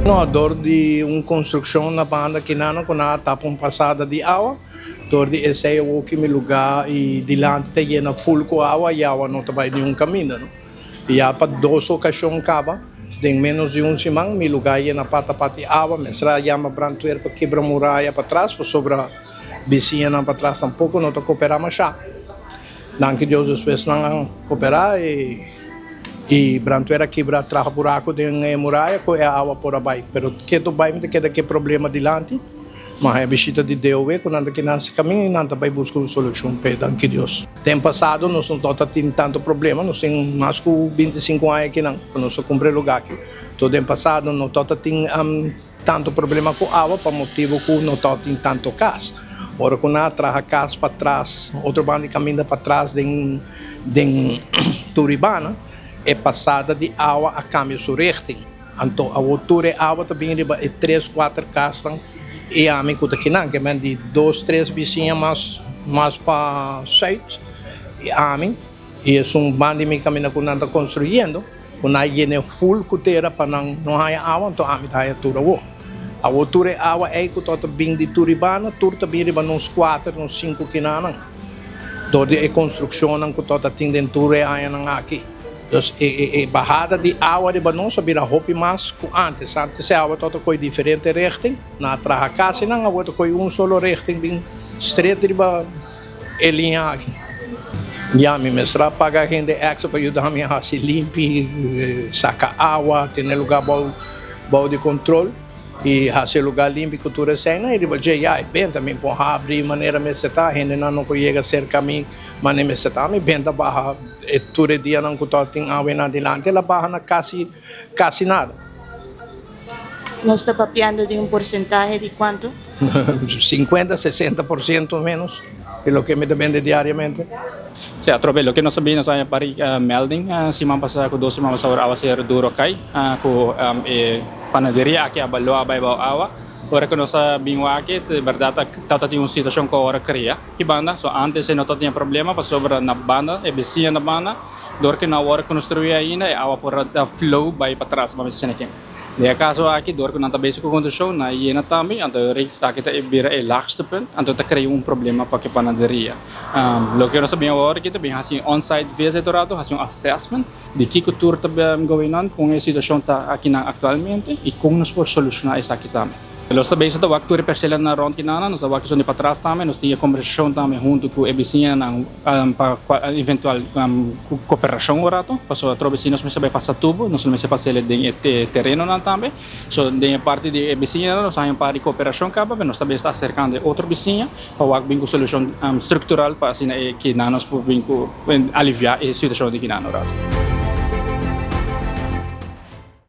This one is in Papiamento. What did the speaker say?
No, dor di un konstrukshon na banda kinano ku nan a tapa un pasada di awa. Dor di esei awoki mi lugá i dilanti ta yena ful ku awa i awa no ta bai niun kaminda no. Ya pa dos okashon kaba, den ménos di un siman mi lugá yena pata pati awa. Mester a yama brandweer pa kibra muraya patras pasobra bisiñanan patras tampoko no ta koperá mashá. Danki Dios despues nan a koperá i brandweer a kibra traha buraku den e muraya ku e awa por a bai. Pero ketu bai mi ta keda ku e problema dilanti. Ma e bishita di DOW ku nan ta kina hasi kamin i nan ta bai buska un solushon p'e, danki Dios. Den pasado nos no tabata tin tantu problema, nos tin mas ku 25 aña akinan ku nos a kumpra e lugá aki. Enton den pasado no tabata tin tantu problema ku awa pa motibu ku no tabata tin tantu kas. Ora ku nan a traha kas patras, otro banda di kaminda patras den den Turibana, e pasada di awa a kambia su richting. Anto awor tur e awa ta bin riba e tres kuater kasnan i ami ku ta kinan, ke men di dos tres bisiña mas mas pa sùit i ami i esun banda di mi kaminda ku nan ta konstruyendo ku nan a yene ful ku tera pa nan no haña awa, anto ami ta haña tur awor. Awor tur e awa ei ku tabata bin di Turibana tur ta bin riba nos kuater nos sinku kinanan dor di e konstrukshonnan ku tabata tin den tur e añanan aki. Dus e bahada di awa riba nos a bira hopi mas ku antes. Antes e awa tabata koe diferente richting. Nan a traha kasinan, awor ta koe un solo richting bin stret riba e liña aki. Ya mi mester a paga hende extra pa yuda mi hasi limpi, saka awa, tene luga bou di kontrol i hasi e luga limpi ku tur eseinan. I riba dje ya e benta mi por habri manera mester ta, hendenan no por yega serka mi manera mester ta. Mi benta baha. E tur e dianan ku tabatin awe na dilanti el a baha na kasi kasi nada. Nos ta papiando di un porsentahe di kuantu? 50, 60% ménos di loke mi ta bende diariamente. Sí, atrobe loke nos a bin nos a haña pari melding siman pasá ku dos siman pasá ora awaseru duru a kai ku e panaderia aki a baló a bai bou awa. Ora ku nos a bin wak e bèrdat tabata tin un situashon ku awor a kria. Ki banda? So antes e no ta tin e problema pasobra na banda e bisiña na banda dor ku no a wòrdu konstruí ainda e awa por a flow bai patras pa mester aki. Den e kaso aki dor ku nan ta bezig ku konstrukshon nan a yena tambe anto e rei esaki ta bira e laagste punt anto ta krea un problema pa ki panaderia. Loke nos a bin awor aki ta bin hasi un on-site visit un rato hasi un assessment di kiko tur ta going on kon e situashon ta akinan aktualmente i kon nos por solushoná esaki tambe. Nos ta bezig ta wak tur e perselanan rond kinana, nos ta wak esun di patras tambe, nos tin e kombersashon tambe huntu ku e bisiñanan pa eventual koperashon un rato, pasobra atrobe si nos mester bai pasa tubo, nos lo mester pasa el den e terenonan tambe. So den e parti di e bisiñanan nos a haña un par di koperashon kaba, pero nos ta bezig ta aserkando e otro bisiña pa wak bin ku solushon struktural pa asina e kinana nos por bin ku aliviá e situashon di kinana un rato.